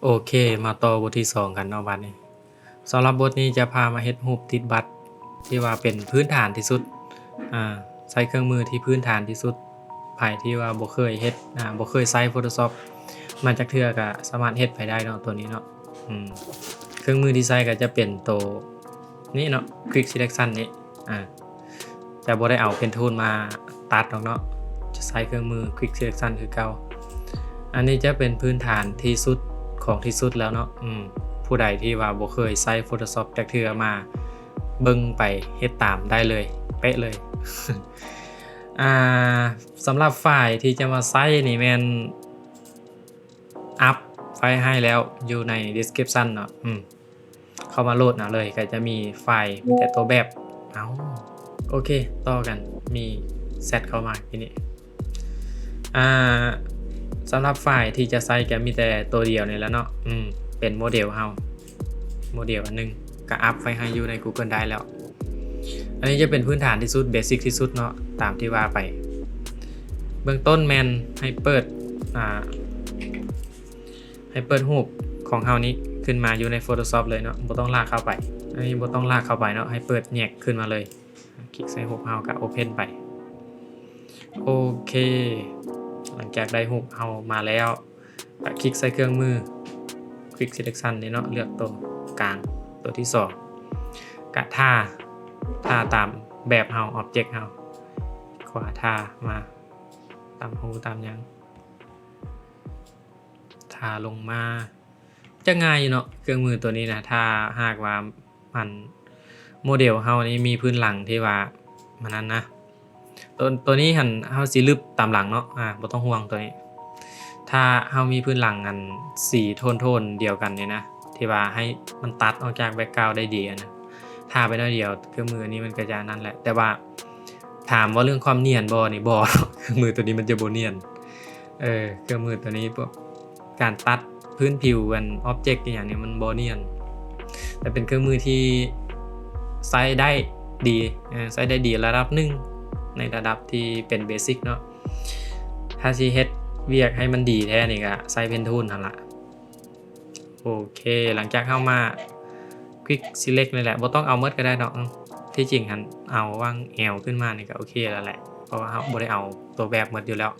ໂອເຄ ມາຕໍ່ບົດທີສອງກັນເນາະ ບາດນີ້. ສຳລັບບົດນີ້ຈະພາມາເຮັດຮູບຕິດບັດ ທີ່ວ່າເປັນພື້ນຖານທີ່ສຸດ, ອາ, ໃຊ້ເຄື່ອງມືທີ່ພື້ນຖານທີ່ສຸດ. ໃຜທີ່ວ່າບໍ່ເຄີຍເຮັດ, ອາ, ບໍ່ເຄີຍໃຊ້ Photoshop ມາຈັກເທື່ອ ກໍສາມາດເຮັດໄປໄດ້ເນາະ ຕົວນີ້ເນາະ. ອືມ ເຄື່ອງມືທີ່ໃຊ້ກໍຈະເປັນໂຕນີ້ເນາະ Quick Selection ນີ້, ອາ. ຈະບໍ່ໄດ້ເອົາ Pen Tool ມາຕັດດອກເນາະ, ຈະໃຊ້ເຄື່ອງມື Quick Selection ຄືເກົ່າ. ອັນນີ້ຈະເປັນພື້ນຖານທີ່ສຸດຂອງທີ່ສຸດແລ້ວເນາະ. ອືມ ຜູ້ໃດທີ່ວ່າບໍ່ເຄີຍໃຊ້ Photoshop ຈັກເທື່ອ ມາເບິ່ງໄປເຮັດຕາມໄດ້ເລີຍ ເປະເລີຍ. ອາ ສຳລັບໄຟລ໌ທີ່ຈະມາໃຊ້ນີ້ແມ່ນອັບໄວ້ໃຫ້ແລ້ວຢູ່ໃນ description ເນາະ. ອືມ ເຂົ້າມາໂຫຼດເອົາເລີຍ ກໍຈະມີໄຟລ໌ ມີແຕ່ຕົວແບບ. ເອົາ ໂອເຄ ຕໍ່ກັນ ມີແຊັດເຂົ້າມາທີ່ນີ້. ອາ ສຳລັບໄຟລ໌ທີ່ຈະໃຊ້ກໍມີແຕ່ຕົວດຽວນີ້ແຫຼະເນາະ. ອືມ ເປັນໂມເດວເຮົາ ໂມເດວອັນໜຶ່ງ ກໍອັບໄວ້ໃຫ້ຢູ່ໃນ Google Drive ແລ້ວ. ອັນນີ້ຈະເປັນພື້ນຖານທີ່ສຸດ ເບສິກທີ່ສຸດເນາະ ຕາມທີ່ວ່າໄປ. ເບື້ອງຕົ້ນແມ່ນໃຫ້ເປີດ ອາ ໃຫ້ເປີດຮູບຂອງເຮົານີ້ຂຶ້ນມາຢູ່ໃນ Photoshop ເລີຍເນາະ, ບໍ່ຕ້ອງລາກເຂົ້າໄປ. ອັນນີ້ບໍ່ຕ້ອງລາກເຂົ້າໄປເນາະ, ໃຫ້ເປີດແຍກຂຶ້ນມາເລີຍ. ຄລິກໃສ່ຮູບເຮົາກໍ Open ໄປ. ໂອເຄ ຫຼັງຈາກໄດ້ຮູບເຮົາມາແລ້ວ ກໍຄລິກໃສ່ເຄື່ອງມື Quick Selection ນີ້ເນາະ, ເລືອກຕົວກາງ ຕົວທີສອງ ກະທາ ທາຕາມແບບເຮົາ object ເຮົາ. ຂວາທາມາຕາມຮູຕາມຫຍັງ ທາລົງມາ. ຈະງ່າຍຢູ່ເນາະ ເຄື່ອງມືຕົວນີ້ນະ, ຖ້າຫາກວ່າ ອັນ ໂມເດວເຮົານີ້ມີພື້ນຫຼັງທີ່ວ່າມັນນັ້ນນະ. ຕົວ ຕົວນີ້ຫັ້ນເຮົາຊິລຶບຕາມຫຼັງເນາະ, ອາ ບໍ່ຕ້ອງຫ່ວງຕົວນີ້. ຖ້າເຮົາມີພື້ນຫຼັງອັນສີໂທນໆດຽວກັນນີ້ນະ ທີ່ວ່າໃຫ້ມັນຕັດອອກຈາກ background ໄດ້ດີຫັ້ນນະ, ທາໄປໜ້ອຍດຽວ ເຄື່ອງມືອັນນີ້ມັນກໍຈະອັນນັ້ນແຫຼະ. ແຕ່ວ່າຖາມວ່າເລື່ອງຄວາມນຽນບໍ່ນີ້ ບໍ່, ເຄື່ອງມືຕົວນີ້ມັນຈະບໍ່ນຽນ. ເອີ ເຄື່ອງມືຕົວນີ້ ພວກການຕັດພື້ນຜິວ ອັນ object ອີ່ຫຍັງນີ້ ມັນບໍ່ນຽນ, ແຕ່ເປັນເຄື່ອງມືທີ່ໃຊ້ໄດ້ດີ, ເອີ ໃຊ້ໄດ້ດີລະດັບໜຶ່ງ ໃນລະດັບທີ່ເປັນ basic ເນາະ. ຖ້າຊິເຮັດວຽກໃຫ້ມັນດີແທ້ນີ້ ກໍໃຊ້ Pen Tool ຫັ້ນລະ. ໂອເຄ ຫຼັງຈາກເຮົາມາ Quick Select ນີ້ແຫຼະ, ບໍ່ຕ້ອງເອົາໝົດກໍໄດ້ດອກ. ທີ່ຈິງຫັ້ນເອົາຫວ່າງແອວຂຶ້ນມານີ້ກໍໂອເຄແລ້ວແຫຼະ, ເພາະວ່າເຮົາບໍ່ໄດ້ເອົາຕົວແບບໝົດຢູ່ແລ້ວ.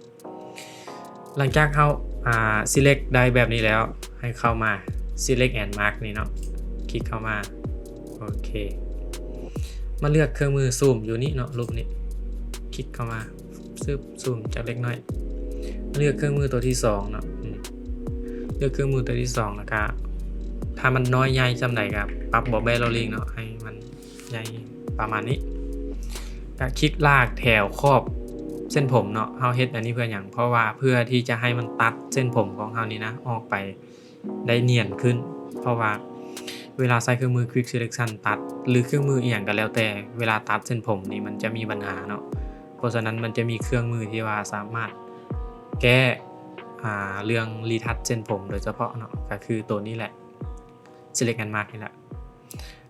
ຫຼັງຈາກເຮົາ ອາ Select ໄດ້ແບບນີ້ແລ້ວ, ໃຫ້ເຂົ້າມາ Select and Mask ນີ້ເນາະ, ຄລິກເຂົ້າມາ. ໂອເຄ ມາເລືອກເຄື່ອງມືຊູມຢູ່ນີ້ເນາະ, ຮູບນີ້ ຄລິກເຂົ້າມາ ຊຶບ ຊູມຈັກເລັກນ້ອຍ. ເລືອກເຄື່ອງມືຕົວທີສອງເນາະ, ອືມ ເລືອກເຄື່ອງມືຕົວທີສອງ ແລ້ວກະ ຖ້າມັນນ້ອຍໃຫຍ່ສ່ຳໃດກະປັບ Bold Bear Rolling ເນາະ, ໃຫ້ມັນໃຫຍ່ປະມານນີ້. ກະຄລິກລາກແຖວຂອບເສັ້ນຜົມເນາະ. ເຮົາເຮັດອັນນີ້ເພື່ອຫຍັງ? ເພາະວ່າເພື່ອທີ່ຈະໃຫ້ມັນຕັດເສັ້ນຜົມຂອງເຮົານີ້ນະ ອອກໄປ ໄດ້ນຽນຂຶ້ນ, ເພາະວ່າເວລາໃຊ້ເຄື່ອງມື Quick Selection ຕັດ ຫຼື ເຄື່ອງມືອີ່ຫຍັງກໍແລ້ວແຕ່ ເວລາຕັດເສັ້ນຜົມນີ້ມັນຈະມີບັນຫາເນາະ. ເພາະສະນັ້ນມັນຈະມີເຄື່ອງມືທີ່ວ່າສາມາດແກ້ ອາ ເລື່ອງຣີທັດເສັ້ນຜົມໂດຍສະເພາະເນາະ, ກໍຄືໂຕນີ້ແຫຼະ Select and Mask ນີ້ແຫຼະ.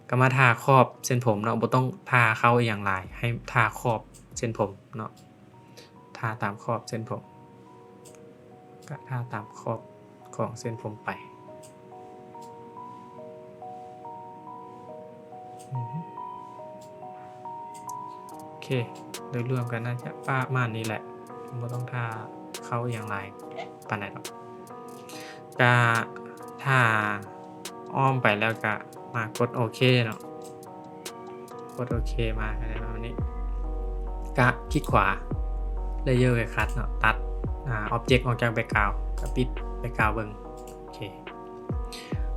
ກໍມາທາຂອບເສັ້ນຜົມເນາະ, ບໍ່ຕ້ອງທາເຂົ້າອີ່ຫຍັງຫຼາຍ, ໃຫ້ທາຂອບເສັ້ນຜົມເນາະ. ທາຕາມຂອບເສັ້ນຜົມ, ກະທາຕາມຂອບຂອງເສັ້ນຜົມໄປ. ອືຮຶ ໂອເຄ ໂດຍລວມກໍໜ້າຈະປະມານນີ້ແຫຼະ, ບໍ່ຕ້ອງທາເຂົ້າອີ່ຫຍັງຫຼາຍປານໃດດອກ. ກະຖ້າອ້ອມໄປແລ້ວກະມາກົດໂອເຄເນາະ. ກົດໂອເຄມາ ກໍໄດ້ປະມານນີ້. ກະຄລິກຂວາ Layer Cut ເນາະ, ຕັດ ອາ object ອອກຈາກ background ກະປິດ background ເບິ່ງ. ໂອເຄ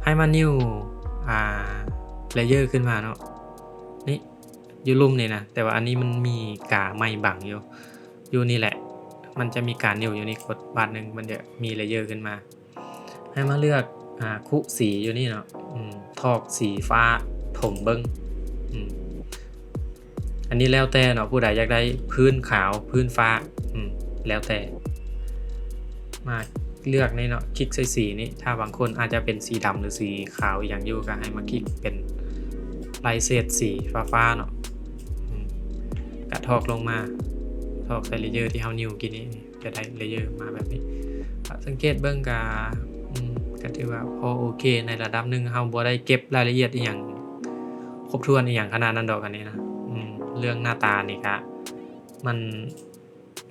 ໃຫ້ມານິ້ວ ອາ layer ຂຶ້ນມາເນາະ. ນີ້ ຢູ່ລຸ່ມນີ້ນະ, ແຕ່ວ່າອັນນີ້ມັນມີກາໄມ້ບັງຢູ່, ຢູ່ນີ້ແຫຼະ ມັນຈະມີການິ້ວຢູ່ນີ້, ກົດບາດໜຶ່ງ ມັນຈະມີ layer ຂຶ້ນມາ. ໃຫ້ມາເລືອກ ອາ ຄຸສີຢູ່ນີ້ເນາະ, ອືມ ຖອກສີຟ້າຖົມເບິ່ງ. ອືມ ອັນນີ້ແລ້ວແຕ່ເນາະ, ຜູ້ໃດຢາກໄດ້ພື້ນຂາວ ພື້ນຟ້າ ອືມ ແລ້ວແຕ່. ມາເລືອກນີ້ເນາະ, ຄລິກໃສ່ສີນີ້, ຖ້າບາງຄົນອາດຈະເປັນສີດຳ ຫຼື ສີຂາວອີ່ຫຍັງຢູ່ ກໍໃຫ້ມາຄລິກເປັນລາຍເສດສີຟ້າໆເນາະ. ອືມ ກະຖອກລົງມາ, ຖອກໃສ່ layer ທີ່ເຮົານິ້ວກີ້ນີ້. ຈະໄດ້ layer ມາແບບນີ້. ກະສັງເກດເບິ່ງ ກະ ອືມ ກໍຖືວ່າພໍໂອເຄໃນລະດັບໜຶ່ງ. ເຮົາບໍ່ໄດ້ເກັບລາຍລະອຽດອີ່ຫຍັງຄົບຖ້ວນອີ່ຫຍັງຂະໜາດນັ້ນດອກ ອັນນີ້ນະ. ອືມ ເລື່ອງໜ້າຕານີ້ກະ ມັນ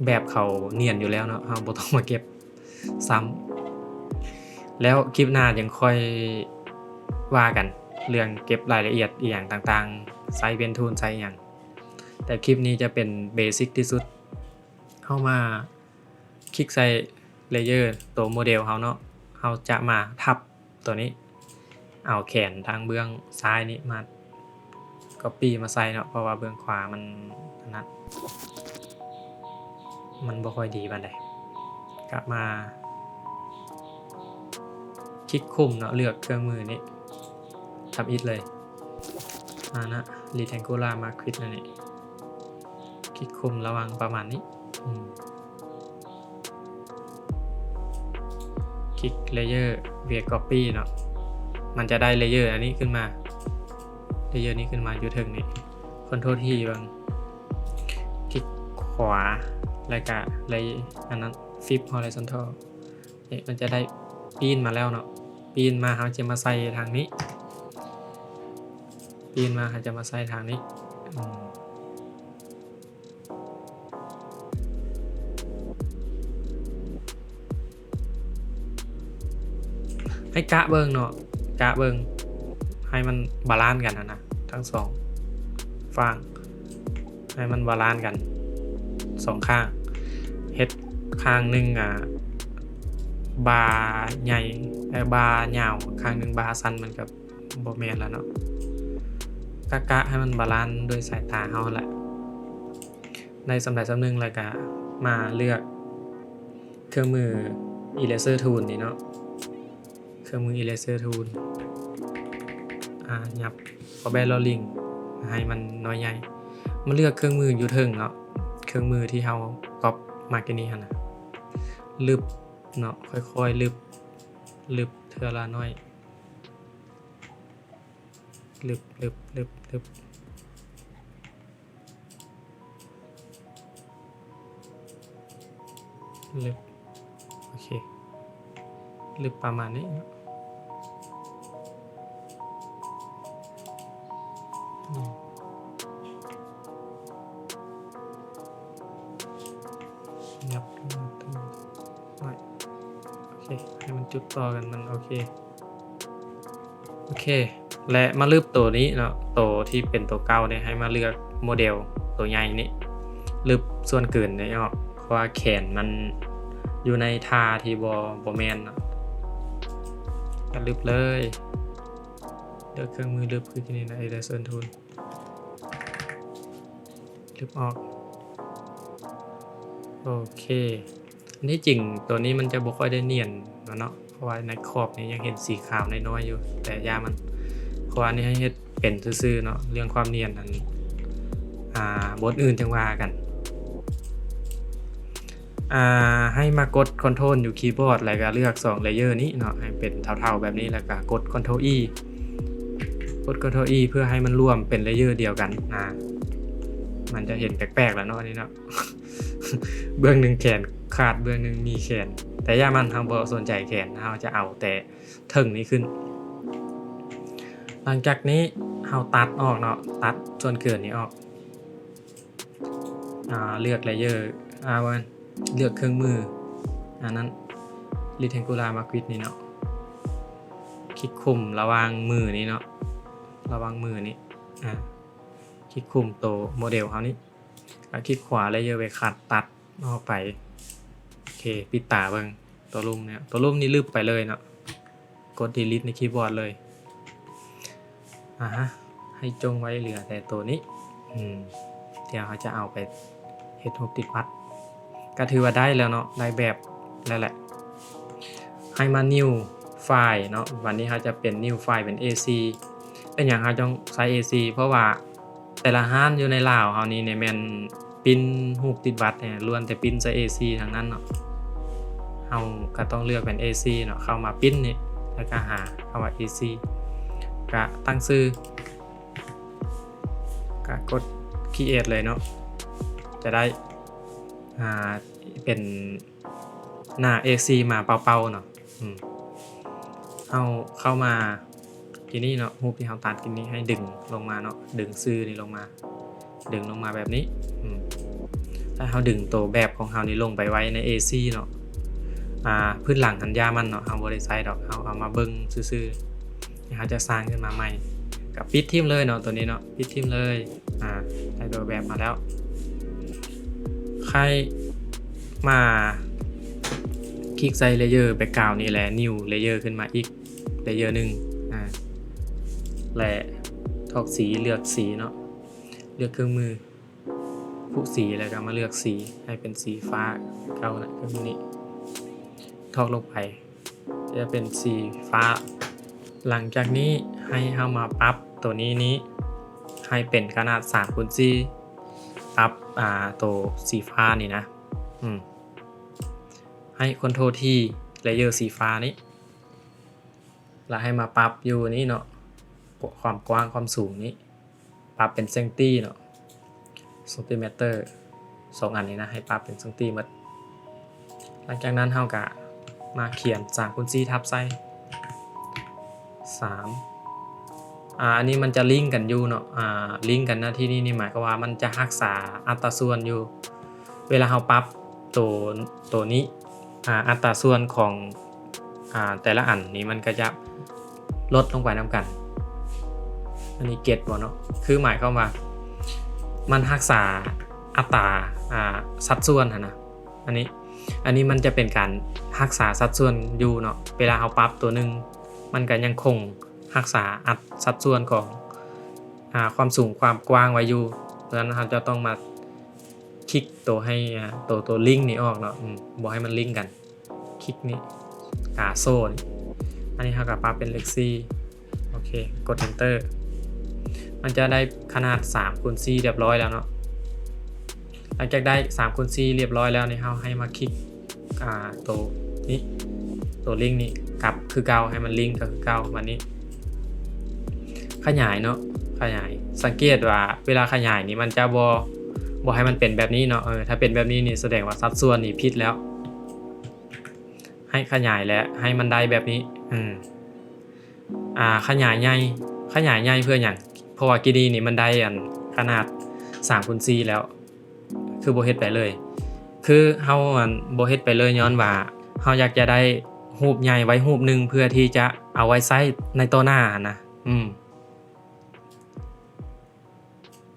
ແບບເຂົານຽນຢູ່ແລ້ວເນາະ, ເຮົາບໍ່ຕ້ອງມາເກັບຊ້ຳ. ແລ້ວຄລິບໜ້າຈັ່ງຄ່ອຍວ່າກັນ ເລື່ອງເກັບລາຍລະອຽດອີ່ຫຍັງຕ່າງໆ, ໃຊ້ເວັນທູນ ໃຊ້ຫຍັງ. ແຕ່ຄລິບນີ້ຈະເປັນເບສິກທີ່ສຸດ. ເຮົາມາຄລິກໃສ່ເລເຢີໂຕໂມເດວເຮົາເນາະ, ເຮົາຈະມາທັບ ຕົວນີ້ ເອົາແຂນທາງເບື້ອງຊ້າຍນີ້ມາກັອບປີ້ມາໃສ່ເນາະ, ເພາະວ່າເບື້ອງຂວາມັນອັນນັ້ນ ມັນບໍ່ຄ່ອຍດີປານໃດ. ກະມາຄລິກຄຸມເນາະ, ເລືອກເຄື່ອງມືນີ້ ທຳອິດເລີຍ ອານະ ເຣັກແທັງກູລາມາຄຣິດ ອັນນີ້ ຄລິກຄຸມລະຫວ່າງປະມານນີ້ ອືມ ຄລິກເລເຢີເວກັອບປີ້ເນາະ, ມັນຈະໄດ້ເລເຢີອັນນີ້ຂຶ້ນມາ ເລເຢີນີ້ຂຶ້ນມາຢູ່ເທິງນີ້. ຄອນໂທຣທີເບິ່ງ ຄລິກຂວາ ແລ້ວກະເລ ອັນນັ້ນ ຟລິບຮອຣິຊອນທັລ ນີ້ ມັນຈະໄດ້ປີ້ນມາແລ້ວເນາະ. ປີ້ນມາ ເຮົາຈະມາໃສ່ທາງນີ້, ປີ້ນມາ ເຮົາຈະມາໃສ່ທາງນີ້ ອືມ. ໃຫ້ກະເບິ່ງເນາະ, ກະເບິ່ງໃຫ້ມັນບາລານກັນຫັ້ນນະ ທັງສອງຟາງ, ໃຫ້ມັນບາລານກັນສອງຂ້າງ. ເຮັດຂ້າງໜຶ່ງ ອາ ບ່າໃຫຍ່ ເອີ ບ່າຍາວ, ຂ້າງໜຶ່ງບ່າສັ້ນ ມັນກໍບໍ່ແມ່ນລະເນາະ. ກະ ກະໃຫ້ມັນບາລານດ້ວຍສາຍຕາເຮົາຫັ້ນແຫຼະ. ໄດ້ສ່ຳໃດສ່ຳໜຶ່ງ ແລ້ວກະມາເລືອກເຄື່ອງມືອີເຣເຊີທູນນີ້ເນາະ, ເຄື່ອງມືອີເຣເຊີທູນ ອາ ຫຍັບເອົາແບລໍລິງໃຫ້ມັນນ້ອຍໃຫຍ່. ມາເລືອກເຄື່ອງມືຢູ່ເທິງເນາະ, ເຄື່ອງມືທີ່ເຮົາກັອບມາກີ້ນີ້ຫັ້ນນະ, ລຶບເນາະ, ຄ່ອຍໆລຶບ ລຶບເທື່ອລະໜ້ອຍ ລຶບ ລຶບ ລຶບ ລຶບ ລຶບ ໂອເຄ ລຶບປະມານນີ້ເນາະ ອືມ ຫຍັບຂຶ້ນມາ ໂອເຄ ໃຫ້ມັນຈຸດຕໍ່ກັນ ມັນໂອເຄ. ໂອເຄ ແລະ ມາລຶບໂຕນີ້ເນາະ, ໂຕທີ່ເປັນໂຕເກົ່ານີ້ ໃຫ້ມາເລືອກໂມເດວໂຕໃຫຍ່ນີ້, ລຶບສ່ວນເກີນນີ້ອອກ ເພາະວ່າແຂນມັນຢູ່ໃນທ່າທີ່ບໍ່ ບໍ່ແມ່ນເນາະ. ກະລຶບເລີຍ, ເລືອກເຄື່ອງມືລຶບຄືທີ່ນີ້ນະ ອີເຣເຊີທູນ. ລຶບອອກ ໂອເຄ. ອັນທີ່ຈິງໂຕນີ້ມັນຈະບໍ່ຄ່ອຍໄດ້ນຽນເນາະ ເພາະວ່າໃນຂອບນີ້ຍັງເຫັນສີຂາວນ້ອຍໆຢູ່ ແຕ່ຢ່າມັນ ເພາະວ່າອັນນີ້ໃຫ້ເຮັດເປັນຊື່ໆເນາະ ເລື່ອງຄວາມນຽນນັ້ນ ອ່າ ບົດອື່ນຈັ່ງວ່າກັນ. ອ່າ ໃຫ້ມາກົດຄອນໂທຣຢູ່ຄີບອດ ແລ້ວກະເລືອກສອງເລເຢີນີ້ເນາະ ໃຫ້ເປັນເທົາໆແບບນີ້ ແລ້ວກະກົດຄອນໂທຣອີ ກົດຄອນໂທຣອີ ເພື່ອໃຫ້ມັນລວມເປັນເລເຢີດຽວກັນນະ. ມັນຈະເຫັນແປກໆແລ້ວເນາະ ອັນນີ້ເນາະ ເບື້ອງໜຶ່ງແຂນຂາດ ເບື້ອງໜຶ່ງມີແຂນ ແຕ່ຢ່າມັນ ເຮົາບໍ່ສົນໃຈແຂນ ເຮົາຈະເອົາແຕ່ເທິງນີ້ຂຶ້ນ. ຫຼັງຈາກນີ້ເຮົາຕັດອອກເນາະ ຕັດສ່ວນເກີນນີ້ອອກ. ອ່າ ເລືອກເລເຢີ ອ່າ ບໍ່ແມ່ນ ເລືອກເຄື່ອງມື ອັນນັ້ນ ເຣັກແທັງກູລາມາຄຣິດນີ້ເນາະ ຄລິກຄຸມລະຫວ່າງມືນີ້ເນາະ ລະຫວ່າງມືນີ້ ອ່າ ຄລິກຄຸມໂຕໂມເດວເຮົານີ້ ແລ້ວຄລິກຂວາ ເລເຢີເວຄັດ ຕັດອອກໄປ. ໂອເຄ ປິດຕາເບິ່ງ ໂຕລຸ່ມນີ້ ໂຕລຸ່ມນີ້ລຶບໄປເລີຍເນາະ. ກົດດີລີດໃນຄີບອດເລີຍ ອາຮະ ໃຫ້ຈົ່ງໄວ້ເຫຼືອແຕ່ໂຕນີ້ ອືມ ດຽວເຮົາຈະເອົາໄປເຮັດຮູບຕິດບັດ ກະຖືວ່າໄດ້ແລ້ວເນາະ ໄດ້ແບບແລ້ວແຫຼະ. ໃຫ້ມານິວໄຟລ໌ເນາະ ບາດນີ້ເຮົາຈະເປັນນິວໄຟລ໌ເປັນເອສີ່. ເປັນຫຍັງເຮົາຕ້ອງໃຊ້ເອສີ່ ເພາະວ່າ ແຕ່ລະຮ້ານຢູ່ໃນລາວເຮົານີ້ແມ່ນປິ່ນຮູບຕິດບັດນີ້ ລ້ວນແຕ່ປິ່ນໃສ່ເອສີ່ທັງນັ້ນເນາະ. ເຮົາກະຕ້ອງເລືອກເປັນເອສີ່ເນາະ ເຂົ້າມາປິ່ນນີ້ ແລ້ວກະຫາຄຳວ່າເອສີ່ ກະຕັ້ງຊື່ ກະກົດຄຣີເອດເລີຍເນາະ ຈະໄດ້ ອ່າ ເປັນ ໜ້າເອສີ່ມາເປົ່າໆເນາະ ອືມ ເຮົາເຂົ້າມາທີ່ນີ້ເນາະ ຮູບທີ່ເຮົາຕັດກິນນີ້ ໃຫ້ດຶງລົງມາເນາະ ດຶງຊື່ນີ້ລົງມາ ດຶງລົງມາແບບນີ້ ອືມ ແລ້ວເຮົາດຶງໂຕແບບຂອງເຮົານີ້ລົງໄປໄວ້ໃນເອສີ່ເນາະ ອາ ພື້ນຫຼັງຫັ້ນຢ່າມັນເນາະ ເຮົາບໍ່ໄດ້ໃຊ້ດອກ ເຮົາເອົາມາເບິ່ງຊື່ໆ ເຮົາຈະສ້າງຂຶ້ນມາໃໝ່ ກໍປິດຖິ້ມເລີຍເນາະ ໂຕນີ້ເນາະ ປິດຖິ້ມເລີຍ ອາ ໄດ້ໂຕແບບມາແລ້ວ ໃຫ້ມາຄລິກໃສ່ layer background ນີ້ ແລະ new layer ຂຶ້ນມາອີກ layer ໜຶ່ງ ອາ ແລະ ຖອກສີ ເລືອກສີເນາະ ເລືອກເຄື່ອງມື ຜູ້ສີ ແລ້ວກໍມາເລືອກສີໃຫ້ເປັນສີຟ້າເກົ່ານະ ຄືນີ້ ຖອກລົງໄປ ຈະເປັນສີຟ້າ. ຫຼັງຈາກນີ້ໃຫ້ເຮົາມາປັບໂຕນີ້ນີ້ໃຫ້ເປັນຂະໜາດສາມຄູນສີ່ ປັບ ອາ ໂຕສີຟ້ານີ້ນະ ອືມ ໃຫ້ Ctrl T layer ສີຟ້ານີ້ ແລ້ວໃຫ້ມາປັບຢູ່ນີ້ເນາະ ຄວາມກວ້າງຄວາມສູງນີ້ ປັບເປັນເຊັງຕີເນາະ ເຊັງຕີແມັດເຕີ ສອງອັນນີ້ນະ ໃຫ້ປັບເປັນເຊັງຕີໝົດ. ຫຼັງຈາກນັ້ນເຮົາກະມາຂຽນສາມຄູນສີ່ທັບໃສ່ ສາມ ອາ ອັນນີ້ມັນຈະລິງກັນຢູ່ເນາະ ອາ ລິງກັນນະ ທີ່ນີ້ນີ້ໝາຍຄວາມວ່າມັນຈະຮັກສາອັດຕາສ່ວນຢູ່ ເວລາເຮົາປັບໂຕ ໂຕນີ້ ອາ ອັດຕາສ່ວນຂອງ ອາ ແຕ່ລະອັນນີ້ມັນກໍຈະລົດລົງໄປນຳກັນ. ອັນນີ້ເກັດບໍ່ເນາະ? ຄືໝາຍຄວາມວ່າມັນຮັກສາອັດຕາ ອາ ສັດສ່ວນຫັ້ນນະ. ອັນນີ້ ອັນນີ້ມັນຈະເປັນການຮັກສາສັດສ່ວນຢູ່ເນາະ. ເວລາເຮົາປັບໂຕໜຶ່ງ ມັນກໍຍັງຄົງຮັກສາອັດ ສັດສ່ວນຂອງ ອາ ຄວາມສູງຄວາມກວ້າງໄວ້ຢູ່. ສະນັ້ນເຮົາຈະຕ້ອງມາຄລິກໂຕໃຫ້ ອາ ໂຕ ໂຕລິງນີ້ອອກເນາະ. ອືມ ບໍ່ໃຫ້ມັນລິງກັນ. ຄລິກນີ້ ກາໂຊນີ້ ອັນນີ້ເຮົາກໍປັບເປັນເລກສີ່ ໂອເຄ ກົດ Enter ມັນຈະໄດ້ຂະໜາດສາມຄູນສີ່ຮຽບຮ້ອຍແລ້ວເນາະ. ຫຼັງຈາກໄດ້ສາມຄູນສີ່ຮຽບຮ້ອຍແລ້ວນີ້ ເຮົາໃຫ້ມາຄລິກ ອາ ໂຕນີ້ ໂຕລິງນີ້ກັບຄືເກົ່າ ໃຫ້ມັນລິງກັບຄືເກົ່າ. ບາດນີ້ຂະຫຍາຍເນາະ ຂະຫຍາຍ ສັງເກດວ່າເວລາຂະຫຍາຍນີ້ມັນຈະບໍ່ ບໍ່ໃຫ້ມັນເປັນແບບນີ້ເນາະ. ເອີ ຖ້າເປັນແບບນີ້ນີ້ ສະແດງວ່າສັດສ່ວນນີ້ຜິດແລ້ວ. ໃຫ້ຂະຫຍາຍ ແລະ ໃຫ້ມັນໄດ້ແບບນີ້. ອືມ ອາ ຂະຫຍາຍໃຫຍ່ ຂະຫຍາຍໃຫຍ່ເພື່ອຫຍັງ? ເພາະວ່າກີ້ນີ້ນີ້ມັນໄດ້ອັນຂະໜາດສາມຄູນສີ່ແລ້ວ ຄືບໍ່ເຮັດໄປເລີຍ? ຄືເຮົາອັນບໍ່ເຮັດໄປເລີຍ ຍ້ອນວ່າເຮົາຢາກຈະໄດ້ຮູບໃຫຍ່ໄວ້ຮູບໜຶ່ງ ເພື່ອທີ່ຈະເອົາໄວ້ໃຊ້ໃນຕໍ່ໜ້າຫັ້ນນະ. ອືມ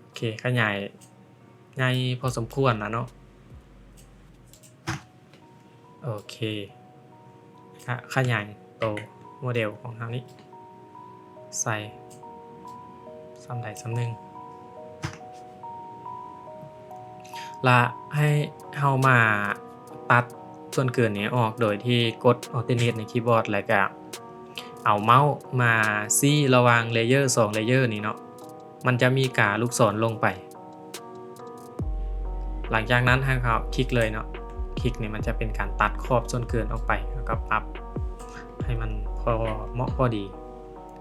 ໂອເຄ ຂະຫຍາຍໃຫຍ່ພໍສົມຄວນລະເນາະ. ໂອເຄ ຂະ ຂະຫຍາຍໂຕໂມເດວຂອງເຮົານີ້ໃສ່ສ່ຳໃດສ່ຳໜຶ່ງ ລະໃຫ້ເຮົາມາຕັດສ່ວນເກີນນີ້ອອກ ໂດຍທີ່ກົດ Alt Delete ໃນຄີບອດ ແລ້ວກະເອົາເມົ້າມາຊີ້ລະຫວ່າງ layer ສອງ layer ນີ້ເນາະ. ມັນຈະມີກາລູກສອນລົງໄປ. ຫຼັງຈາກນັ້ນໃຫ້ເຮົາຄລິກເລີຍເນາະ. ຄລິກນີ້ມັນຈະເປັນການຕັດຂອບສ່ວນເກີນອອກໄປ ແລ້ວກໍປັບໃຫ້ມັນພໍເໝາະພໍດີ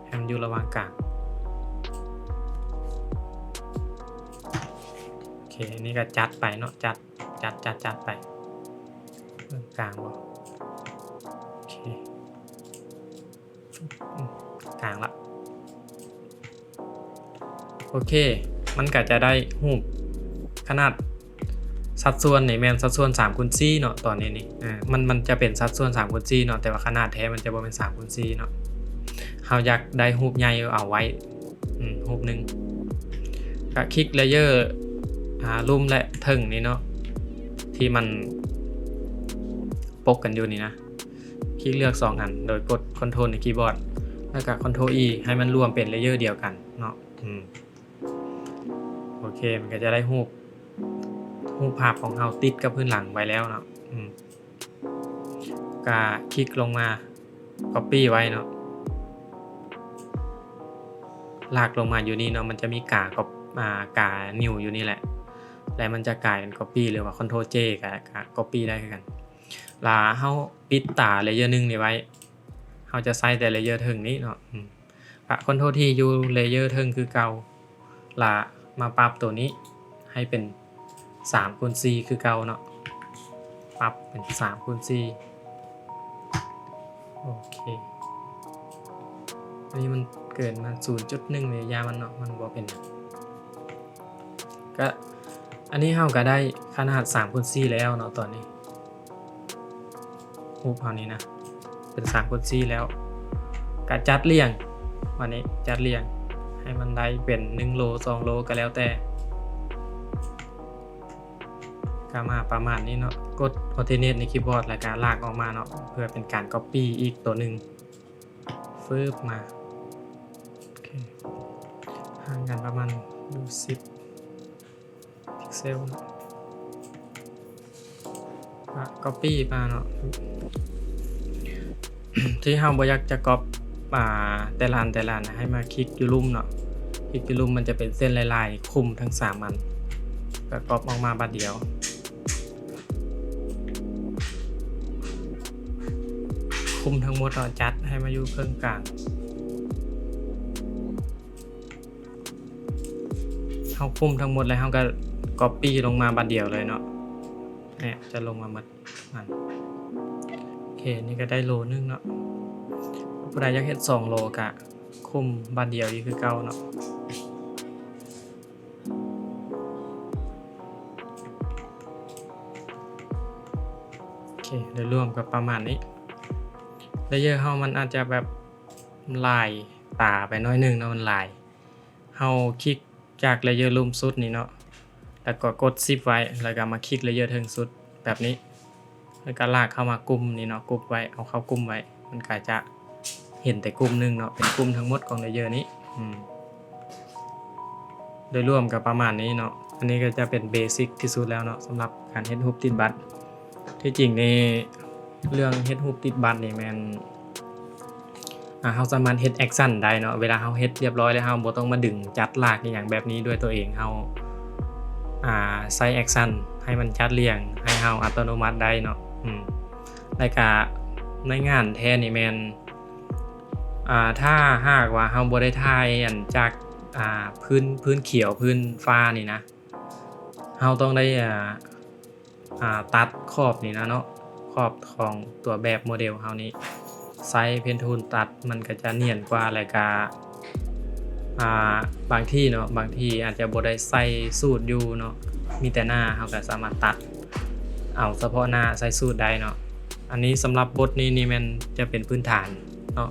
ໃຫ້ມັນຢູ່ລະຫວ່າງກາງ. ໂອເຄ ອັນນີ້ກໍຈັດໄປເນາະ ຈັດ ຈັດ ຈັດ ຈັດໄປ. ເບື້ອງກາງບໍ່? ໂອເຄ ກາງລະ. ໂອເຄ ມັນກໍຈະໄດ້ຮູບຂະໜາດ ສັດສ່ວນນີ້ແມ່ນສັດສ່ວນສາມຄູນສີ່ເນາະ. ຕອນນີ້ນີ້ ເອີ ມັນ ມັນຈະເປັນສັດສ່ວນສາມຄູນສີ່ເນາະ ແຕ່ວ່າຂະໜາດແທ້ມັນຈະບໍ່ແມ່ນສາມຄູນສີ່ເນາະ. ເຮົາຢາກໄດ້ຮູບໃຫຍ່ເອົາໄວ້ ອືມ ຮູບໜຶ່ງ ກະຄລິກ layer ອາ ລຸ່ມ ແລະ ເທິງນີ້ເນາະ ທີ່ມັນປົກກັນຢູ່ນີ້ນະ. ຄລິກເລືອກສອງອັນ ໂດຍກົດ Ctrl ໃນຄີບອດ ແລ້ວກະ Ctrl E ໃຫ້ມັນລວມເປັນ layer ດຽວກັນເນາະ. ອືມ ໂອເຄ ມັນກໍຈະໄດ້ຮູບ ຮູບພາບຂອງເຮົາຕິດກັບພື້ນຫຼັງໄວ້ແລ້ວເນາະ. ອືມ ກະຄລິກລົງມາ copy ໄວ້ເນາະ ລາກລົງມາຢູ່ນີ້ເນາະ. ມັນຈະມີກາ ອາ ການິ້ວຢູ່ນີ້ແຫຼະ ແລະ ມັນຈະກາຍເປັນ copy ຫຼືວ່າ Ctrl J ກະ ກະ copy ໄດ້ຄືກັນ. ລະເຮົາປິດຕາ layer ໜຶ່ງນີ້ໄວ້ ເຮົາຈະໃຊ້ແຕ່ layer ເທິງນີ້ເນາະ. ອືມ ກະ Ctrl T ຢູ່ layer ເທິງຄືເກົ່າ ລະມາປັບໂຕນີ້ໃຫ້ເປັນສາມຄູນສີ່ຄືເກົ່າເນາະ. ປັບເປັນສາມຄູນສີ່ ໂອເຄ ອັນນີ້ມັນເກີນມາສູນຈຸດໜຶ່ງເລີຍ ຢ່າມັນເນາະ ມັນບໍ່ເປັນຫຍັງ. ກະ ອັນນີ້ເຮົາກະໄດ້ຂະໜາດສາມຄູນສີ່ແລ້ວເນາະ ຕອນນີ້ ຮູບເຮົານີ້ນະ ເປັນສາມຄູນສີ່ແລ້ວ ກະຈັດລຽງ ບາດນີ້ຈັດລຽງໃຫ້ມັນໄດ້ເປັນໜຶ່ງໂລ ສອງໂລ ກະແລ້ວແຕ່ ກະມາປະມານນີ້ເນາະ. ກົດ Alternate ໃນຄີບອດ ແລ້ວກະລາກອອກມາເນາະ ເພື່ອເປັນການ Copy ອີກໂຕໜຶ່ງ. ຟຶບ ມາ ໂອເຄ ຫ່າງກັນປະມານຢູ່ສິບພິກເຊວເນາະ ກະ Copy ມາເນາະ. ທີ່ເຮົາບໍ່ຢາກຈະກັອບ ອ່າ ແຕ່ລະອັນ ແຕ່ລະອັນ ໃຫ້ມາຄລິກຢູ່ລຸ່ມເນາະ ຄລິກຢູ່ລຸ່ມ ມັນຈະເປັນເສັ້ນລາຍໆ ຄຸມທັງສາມອັນ ກະກັອບອອກມາບາດດຽວ. ຄຸມທັງໝົດເນາະ ຈັດໃຫ້ມາຢູ່ເຄິ່ງກາງ. ເຮົາຄຸມທັງໝົດແລ້ວ ເຮົາກະ Copy ລົງມາບາດດຽວເລີຍເນາະ ແນະ ຈະລົງມາໝົດນັ້ນ. ໂອເຄ ນີ້ກະໄດ້ໂລໜຶ່ງເນາະ. ຜູ້ໃດຢາກເຮັດສອງໂລກະຄຸມບາດດຽວອີກຄືເກົ່າເນາະ. ໂອເຄ ໂດຍລວມກະປະມານນີ້. Layer ເຮົາມັນອາດຈະແບບຫຼາຍຕາໄປໜ້ອຍໜຶ່ງເນາະ ມັນຫຼາຍ. ເຮົາຄລິກຈາກ Layer ລຸ່ມສຸດນີ້ເນາະ ແລ້ວກໍກົດ Shift ໄວ້ ແລ້ວກໍມາຄລິກ Layer ເທິງສຸດແບບນີ້ ແລ້ວກໍລາກເຂົ້າມາກຸ່ມນີ້ເນາະ ກຸ່ມໄວ້ ເອົາເຂົ້າກຸ່ມໄວ້ ມັນກໍຈະເຫັນແຕ່ກຸ່ມໜຶ່ງເນາະ ເປັນກຸ່ມທັງໝົດຂອງ Layer ນີ້. ອືມ ໂດຍລວມກໍປະມານນີ້ເນາະ. ອັນນີ້ກໍຈະເປັນ basic ທີ່ສຸດແລ້ວເນາະ ສຳລັບການເຮັດຮູບຕິດບັດ. ທີ່ຈິງນີ້ ເລື່ອງເຮັດຮູບຕິດບັດນີ້ແມ່ນ ອ່າ ເຮົາສາມາດເຮັດ action ໄດ້ເນາະ. ເວລາເຮົາເຮັດລຽບຮ້ອຍແລ້ວ ເຮົາບໍ່ຕ້ອງມາດຶງຈັດລາກອີ່ຫຍັງແບບນີ້ດ້ວຍຕົວເອງ. ເຮົາ ອ່າ ໃຊ້ action ໃຫ້ມັນຈັດລຽງໃຫ້ເຮົາອັດຕະໂນມັດໄດ້ເນາະ. ອືມ ແລ້ວກະໃນງານແທ້ນີ້ແມ່ນ ອ່າ ຖ້າຫາກວ່າເຮົາບໍ່ໄດ້ຖ່າຍອັນຈາກ ອ່າ ພື້ນ ພື້ນຂຽວ ພື້ນຟ້ານີ້ນະ ເຮົາຕ້ອງໄດ້ ອ່າ ອ່າ ຕັດຂອບນີ້ນະເນາະ ຂອບຂອງຕົວແບບໂມເດວເຮົານີ້ ໃຊ້ Pen Tool ຕັດ ມັນກະຈະນຽນກວ່າ ແລ້ວກະ ອ່າ ບາງທີເນາະ ບາງທີອາດຈະບໍ່ໄດ້ໃສ່ສູດຢູ່ເນາະ ມີແຕ່ໜ້າ ເຮົາກະສາມາດຕັດເອົາສະເພາະໜ້າໃສ່ສູດໄດ້ເນາະ. ອັນນີ້ສຳລັບບົດນີ້ ນີ້ແມ່ນຈະເປັນພື້ນຖານເນາະ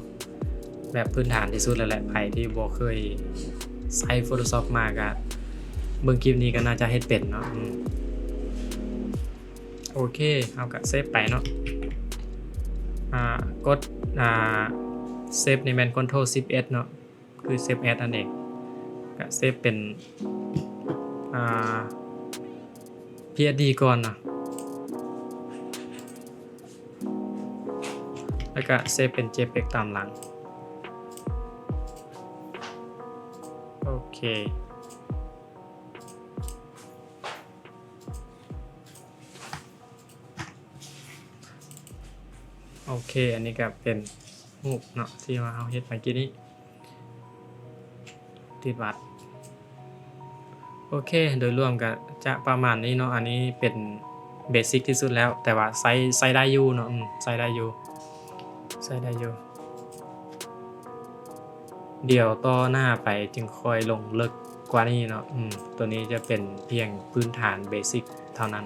ແບບພື້ນຖານທີ່ສຸດແລ້ວແຫຼະ. ໃຜທີ່ບໍ່ເຄີຍໃຊ້ Photoshop ມາກະເບິ່ງຄລິບນີ້ກະໜ້າຈະເຮັດເປັນເນາະ. ອືມ ໂອເຄ ເຮົາກະເຊບໄປເນາະ. ອ່າ ກົດ ອ່າ ເຊບນີ້ແມ່ນ Ctrl Shift S ເນາະ ຄື Save As ນັ້ນເອງ. ກະເຊບເປັນ ອ່າ PNG ກ່ອນເນາະ ແລ້ວກະເຊບເປັນ JPEG ຕາມຫຼັງ. ໂອເຄ ໂອເຄ ອັນນີ້ກະເປັນຮູບເນາະ ທີ່ວ່າເຮົາເຮັດມາກີ້ນີ້ ຕິດບັດ. ໂອເຄ ໂດຍລວມກະຈະປະມານນີ້ເນາະ. ອັນນີ້ເປັນ basic ທີ່ສຸດແລ້ວ ແຕ່ວ່າໃຊ້ ໃຊ້ໄດ້ຢູ່ເນາະ. ອືມ ໃຊ້ໄດ້ຢູ່ ໃຊ້ໄດ້ຢູ່. ດຽວຕໍ່ໜ້າໄປຈຶ່ງຄ່ອຍລົງເລິກກວ່ານີ້ເນາະ. ອືມ ໂຕນີ້ຈະເປັນພຽງພື້ນຖານ basic ເທົ່ານັ້ນ.